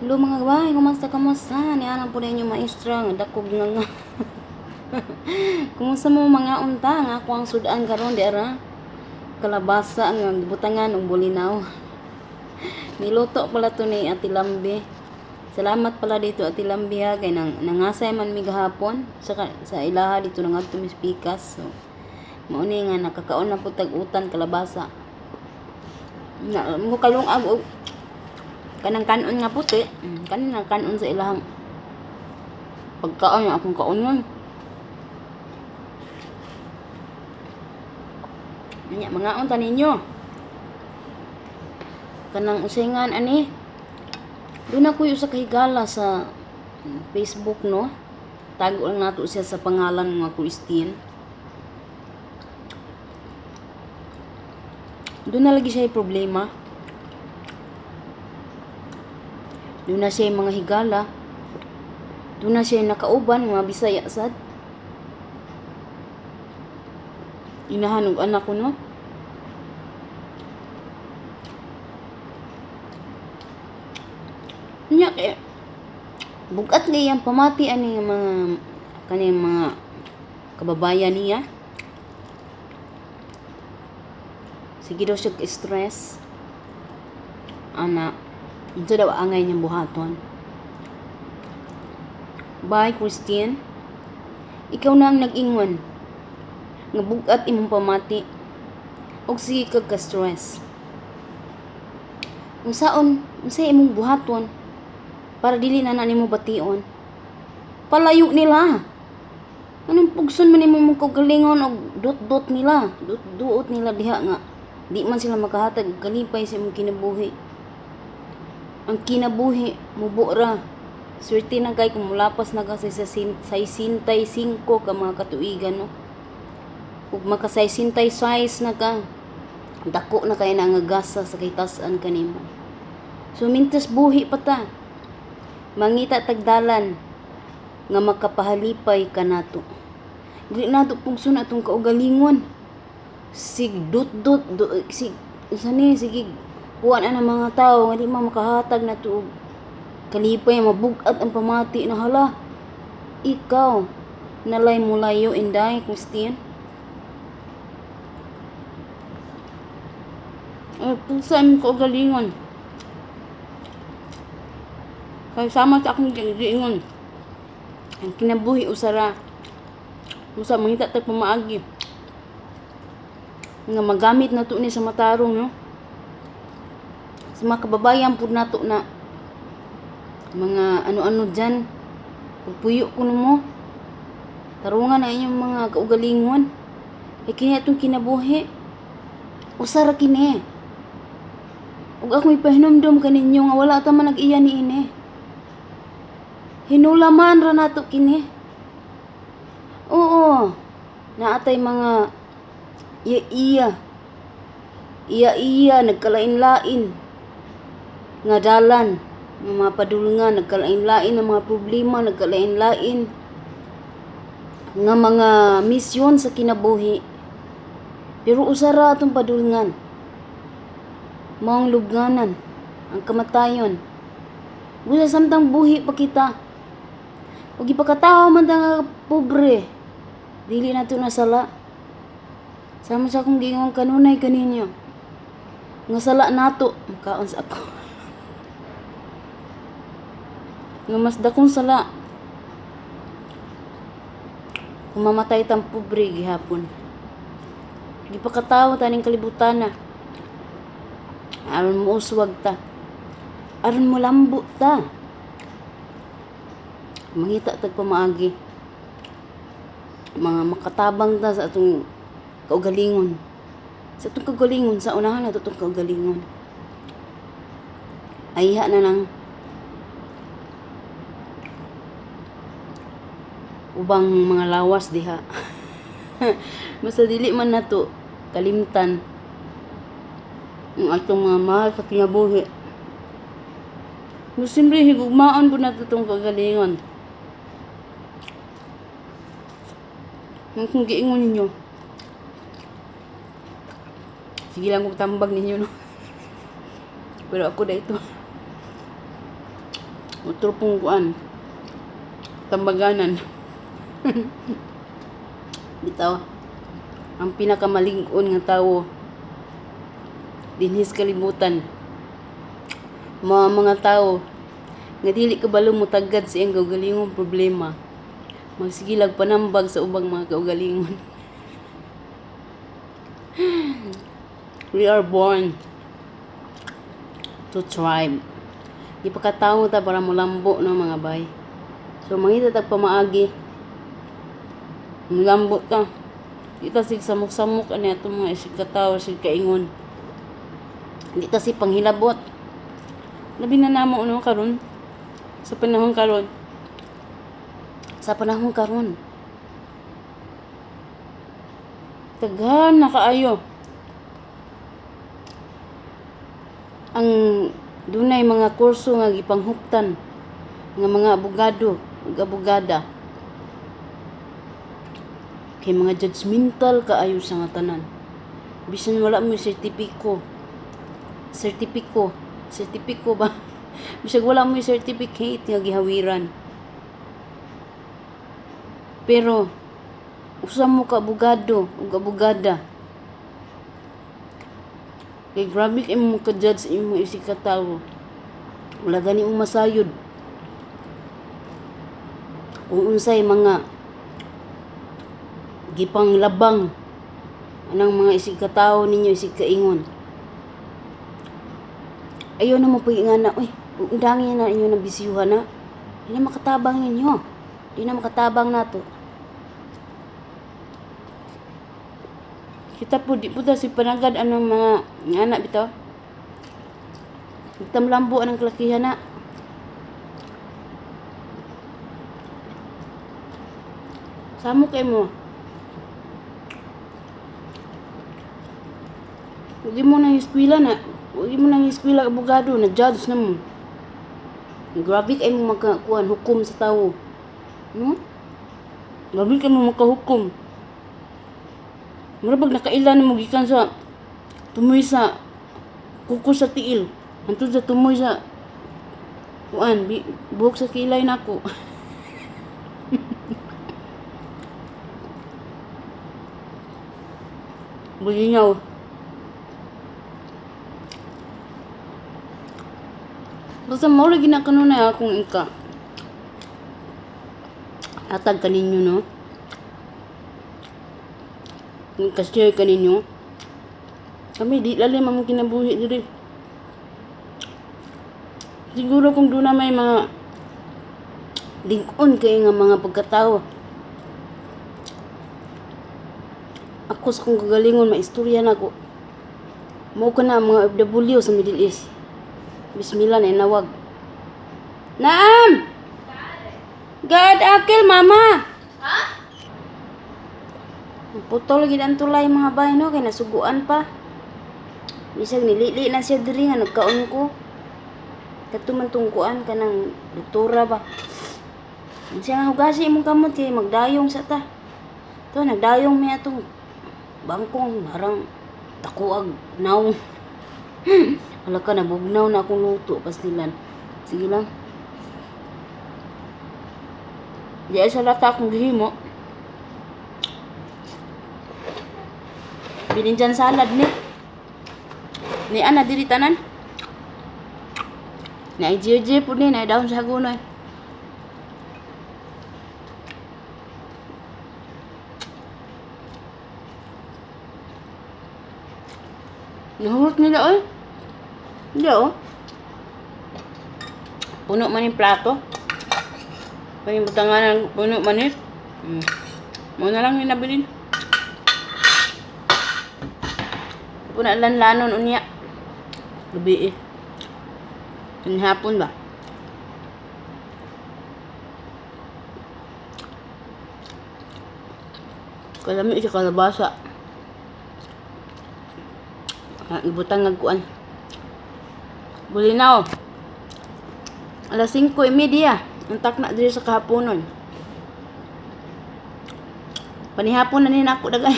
Hello mga bay, kumusta kumusta? Niana po na inyo maestra nga dakog nga nga. Kumusta mo mga unta nga ako ang sudan karon di ara? Kalabasa nga butangan og bulinaw. Niluto pala to ni Ate Lambi. Salamat pala dito Ate Lambi ha kay nang nangasay man mi gahapon sa ilaha dito nangadto mi sa pikas. So mao ni nga nakakaon na pud tag utan kalabasa. Na mo kalungag og kanang kanon nga puti, kanon kanon sa ilahang pagkaon nga akong kaonon. Nya mangaon ta ninyo. Kanang usingan ani. Doon ako usa ka higala sa Facebook, no. Tago lang nato siya sa pangalan nga Christine. Doon na lagi siya problema. Doon na siya mga higala. Doon na siya nakauban, mga Bisaya sad. Inahan og anak ko, no? Nya kay bugat nga iyang pamati ani nga mga kaning mga kababayan niya. Sige daw siya stress. Ana, unsa daw angay niyang buhaton? Bye, Christine. Ikaw na ang nag-ingon nga bugat imong pamati og sige kag ka-stress. Unsaon, unsay imong buhaton para dili na na nimo bation? Palayo nila. Anong pugson man nimo imong kaugalingon og dot-dot nila, dot-duot nila diha nga di man sila makahatag og kalipay sa imong kinabuhi. Ang kinabuhi mubo ra. Swerte na kay kung mulapas na ka sa 65 ka mga katuigan, no. Ug maka 66 na ka, dako na kay na nga gasa sa kitas-an kanimo. So mintas buhi pa ta, mangita tagdalan nga makapahalipay kanato. Dili nato pugson atong kaugalingon. Sig dot-dot do, sig unsa ni sige kuan ana mga tawo nga di man makahatag nato og kalipay, mabug-at ang pamati na hala. Ikaw nalay mulayo inday Christine. Ay, pugsa imong kaugalingon. Kay sama sa akong giingon. Ang kinabuhi usara. Usa mangita tag pamaagi nga magamit nato ni sa matarong, no. Sa mga kababayan pud nato na mga ano-ano dyan, pagpuyo kuno mo, tarungan na inyong mga kaugalingon. Kay kini atong kinabuhi, usara kini. Ug akong ipahinumdom kaninyo nga wala ta man nag-iya niini. Hinulaman ra nato kini. Oo, naatay mga iya-iya, iya-iya, nagkalain-lain nga dalan, nga mga padulngan, nagkalain-lain nga mga problema, nagkalain-lain nga mga misyon sa kinabuhi. Pero usara atong padulngan. Maong lubnganan, ang kamatayon. Busa samtang buhi pa kita. Ug ipakatawo man ta nga pobre, dili nato nasala. Sama sa akong giingon kanunay kaninyo nga sala nato, makaon sa ako. Nga mas dakong sala kung mamatay tang pobre gihapon. Gipakatawo ta ning kalibutan na. Aron mo uswag ta. Aron mo lambo ta. Mangita tag pamaagi. Mga makatabang ta sa atong kaugalingon. Sa atong kaugalingon, sa unahan nato atong kaugalingon. Ayha na nang ubang mga lawas diha. Basta dili man nato kalimtan ang atong mga mahal sa kinabuhi. Siyempre, higugmaan po nato itong kagalingon. Ang kung giingon ninyo, sige lang kung tambag ninyo, no? Pero ako na ito. Otro pong kuan. Tambaganan. Bitaw. Ang pinakamalig-on nga tawo dinhi sa kalibutan. Mga tao nga dili kabalo motagad sa iyang kaugalingong problema. Magsigilag panambag sa ubang mga kaugalingon. We are born to thrive. Ipakatawo ta para molambo, no, mga bay. So mangita tag pamaagi. Molambo ta. Di ta sig samok-samok ani atong mga isig katawo, sig kaingon. Di ta si panghilabot. Labi na namo, no, karon. Sa panahon karon. Sa panahon karon. Daghan na kaayo ang dunay mga kurso nga gipanghuptan nga mga abogado ug abogada kay mga judgmental kaayo sa nga tanan, bisan wala mo sertipiko, sertipiko, sertipiko ba, bisag wala mo certificate nga gihawiran, pero usa mo ka abogado ug abogada kay grabe kay mo ka-judge imong isig ka tawo. Wala gani mo masayod kung unsay mga gipanglabang anang mga isig katawo ninyo, isig kaingon. Ayaw na mo pag-ingana, uy, undangin na inyo ng bisyuhan na. Di na makatabang ninyo. Di na makatabang nato. Kita po, di po ta si panagad anong mga anak bitaw. Tamlambo anang kalakihan na. Samo kay mo. Huwag mo nang eskwela na. Huwag mo nang eskwela abogado na judge na mo. Grabe kay mo makakuan hukom sa tawo. No? Grabe kay mo makahukom. Mura bag nakaila na mo gikan sa tumoy sa kuko sa tiil. Hantod sa tumoy sa kuan, buhok sa kilay nako. Bulinyaw. Basta mao lagi na kanunay akong ika. Hatag kaninyo, no? Ka-share kaninyo. Kami di lalim among kinabuhi diri. Siguro kung doon na may mga lig-on kay nga mga pagkatao. Ako sa kong kagalingon, maistorya na ako. Mao ka na ang mga OFW sa Middle East. Bismillah na inawag. Naam! God akil, mama! Ha? Putol lagi ang tulay, mga bay, no, kay nasuguan pa. Bisag nilili na siya diri nga nagkaon ko. Kadto man tong kuan kanang doktora ba. Siya nga hugasi imong kamot kay magdayong sa ta. To nagdayong mi atong bangkong marang takuag naong. Hala ka, nabugnaw na akong luto pastilan. Sige lang. Di ay sa lata akong gihimo. Bininjan salad ni. Ni ana diri tanan. Ni ay JJ po ni na daon sa hagunoy. Nahurot nila oy. Hindi oh. Puno man yung plato. Panibutangan puno man eh. Muna lang yung nabilin. Puno lan lanon unya. Gabi eh. Hapon ba? Kalami siya kalabasa. Ibutang nagkuan. Bulinaw. Alas 5:30. Ang takna diri sa kahaponon. Panihapon na ni nako dagay.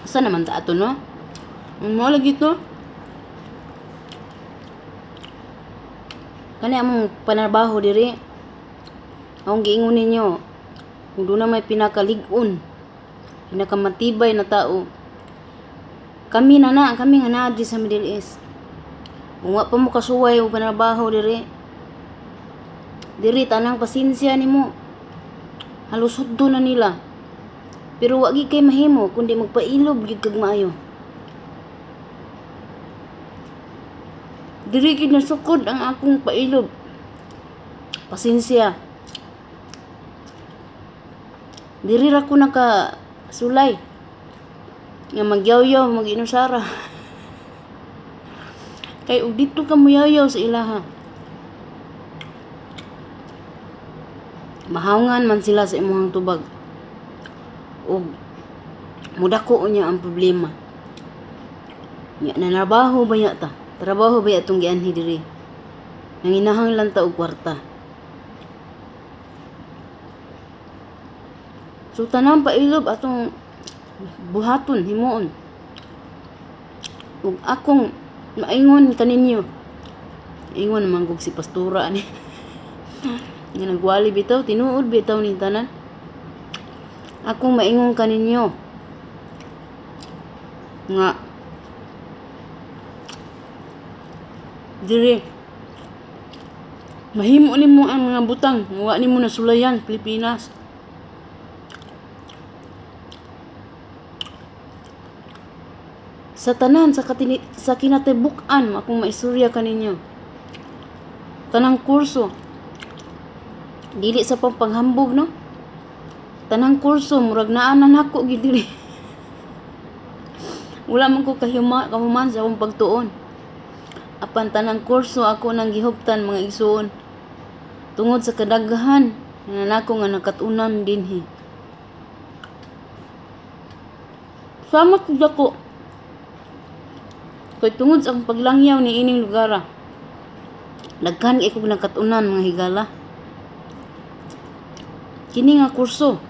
Asa naman ta ato, no? Mo lagi to. Kani among panarbaho diri. Akong giingon ninyo, kung doon na may pinakalig-on, pinakamatibay na tao, kami na na, kami nga naa diri sa Middle East. Kung wa pa mo kasuway og panarbaho diri, diri tanang pasensya nimo. Halos hudto na nila. Pero wa gyud kay mahimo kundi magpailob gyud kag maayo. Diri gyud nasukod ang akong pailob. Pasensya. Diri ra ko nakasulay nga magyawyaw, mag-inusara. Kay og didto ka moyawyaw sa ilaha, mahawngan man sila sa imong tubag ug mudako niya ang problema. Nya nanarbaho ba ya ta? Trabaho ba ya atong gianhi diri? Nanginahanglan ta og kwarta. So tanang pailob atong buhaton, himuon. Ug akong maingon kaninyo, ingon man kog si pastora ani. Nga nagwali bitaw, tinuod bitaw ning tanan. Akong maingon kaninyo nga diri mahimo nimo ang mga butang nga wa nimo nasulayan Pilipinas. Sa tanan sa kinatibuk-an akong maistorya kaninyo. Tanang kurso dili sa pangpanghambog, no. Tanang kurso murag naa na nako gyud diri. Wala man ko kahuman sa akong pagtuon. Apan tanang kurso ako nang gihuptan, mga igsuon. Tungod sa kadaghan nga nako nga nakat-unan dinhi. Sama ko dako. Kay tungod sa akong paglangyaw ni ining lugara, daghan kay kog nakat-unan, mga higala. Kini nga kurso,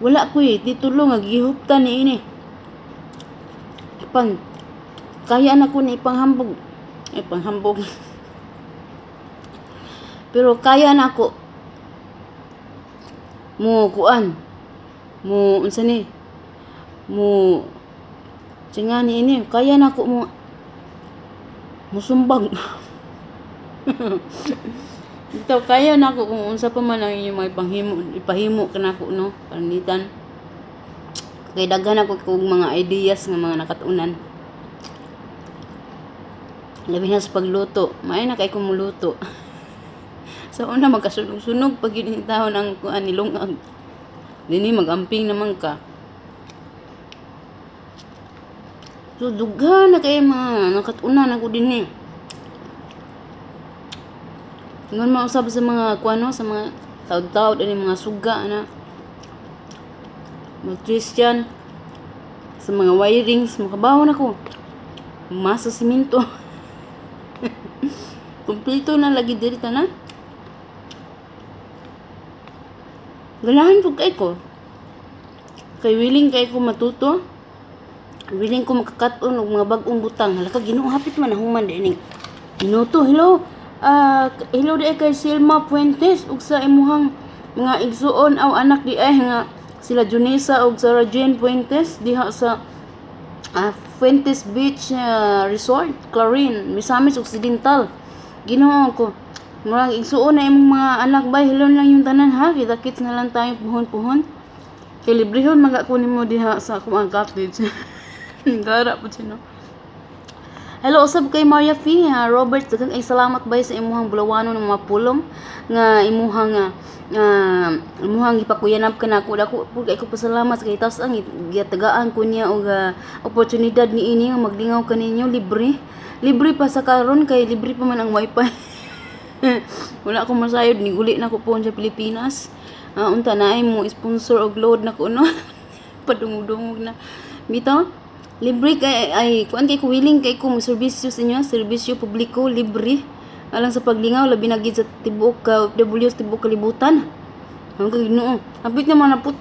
wala ko'y titulo nga gihuptan ni ini. Apan kaya na ko ni ipanghambog. Ay, panghambog. Pero kaya na ako mo kuan, mo unsa ni, mo singa ni ini, kaya na ako mo musumbag. Ito, kaya na ako kung unsa pa man ang inyong mga ipanghimo, ipahimo kanako, no, pananglitan. Kay daghan ako kog mga ideas nga mga nakatunan. Labi na sa pagluto, maayo na kay ko moluto. Sa una magkasunog-sunog pag yun taon ang kuan ni lungag. Dini magamping naman ka. So dughan na kay mga nakatunan ako dinhi. Ingon man usab sa mga kuano, sa mga taud-taud ani, mga suga ana. Mga Christian sa mga wirings, makabaho na ko. Masa simento. Kumpleto na lagi diri tanan. Ganahan pud kay ko. Kay willing kay ko matuto. Willing ko makakat-on og mga bag-ong butang. Hala ka Ginoo, hapit man nahuman di ning minuto. Hello. Hello di kay Selma Fuentes ug sa imuhang mga igsuon aw anak di ay nga sila Junisa ug Sarah Jane Fuentes diha sa Fuentes Beach Resort, Clarin, Misamis Occidental. Ginoo ko. Murag igsuon na imong mga anak bay, hello lang yung tanan ha. Kita-kits na lang tayo puhon-puhon. Kay librehon man ko nimo diha sa akong cottage. Gara po siya, no? Hello, usab kay Maria Fee, ha, Robert, daghang ay salamat bay sa imuhang bulawanon ng mga pulong nga imuhang gipakuyanab kanako. Dako pud kay ko pasalamat sa kay taas ang gitagaan ko niya og oportunidad niini nga maglingaw kaninyo libre. Libre pa sa karon kay libre pa man ang wifi. Wala ko masayod ni guli na ko pohon sa Pilipinas. Unta na ay mo sponsor og load na ko, no. Padungog-dungog na. Bitaw, libre kay ay kuan kay ko, willing kay ko mo serbisyo sa inyo, serbisyo publiko libre. Alang sa paglingaw, labi na gid sa tibuok ka OFW sa tibuok kalibutan. Ang Ginoo. Hapit naman na puto.